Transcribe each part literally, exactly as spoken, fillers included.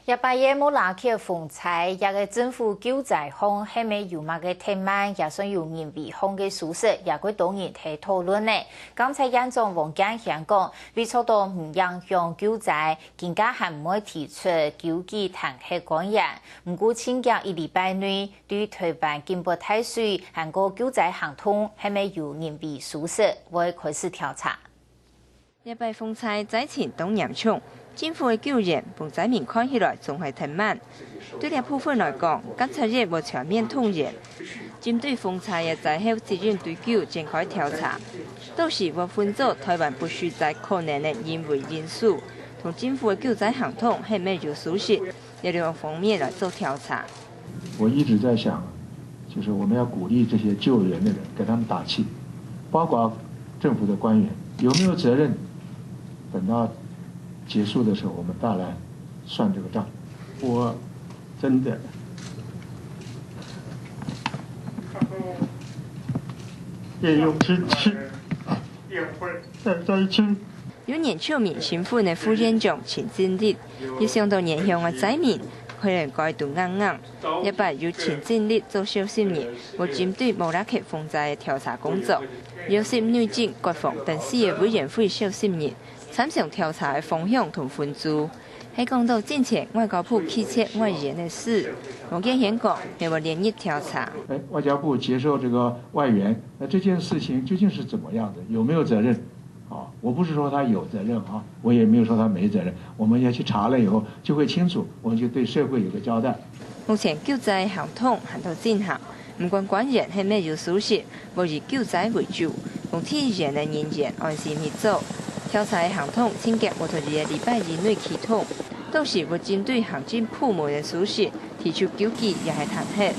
這擺个莫拉克風災，這个政府救災項係無有麼个忒慢，也算有人為項个疏失，也過多人在討論呢。監察院長王建煊講，為著到毋影響救災，今下還毋會提出救濟彈劾官員。毋過，盡驚一禮拜內對臺灣緊發大水，還過救災行動係無有人為疏失，會開始調查。 這擺風災災情當嚴重，政府个救援分災民看起來總係忒慢。對這部分來講，監察院會全面動員，針對風災个災後責任追究展開調查，到時會分做臺灣不受災可能个人為因素，同政府个救災行動係無有疏失，這兩方面來做調查。 我一直在想，就是我们要鼓励这些救援的人，给他们打气，包括政府的官员有没有责任？等到结束的时候，我们再来算这个账。我真的也有亲戚在灾区。 有原住民身份个副院長陳正立，一想到原鄉个災民，可能該肚硬硬。這擺由陳正立做召集人，會針對莫拉克風災个調查工作，邀集內政、國防等四个委員會召集人，參詳調查个方向同分組。係講到進前外交部拒絕外援个事，王建煊講，係會連日調查。哎，外交部接受这个外援，那这件事情究竟是怎么样的？有没有责任？啊，我不是说他有责任啊，我也没有说他没责任。我们要去查了以后就会清楚，我们就对社会有个交代。目前救災行動還在進行，毋管官員係無有疏失，會以救災為主，用第一線个人員安心去做。調查个行動盡遽會在這个禮拜以內啟動，到時會針對行政部門个疏失提出糾舉也係彈劾。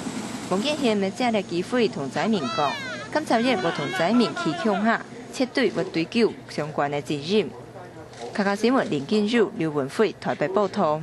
王建煊也藉這機會同災民講，監察院會同災民去共下，絕對會追究相關个責任。客家新聞林金如、劉文輝台北報導。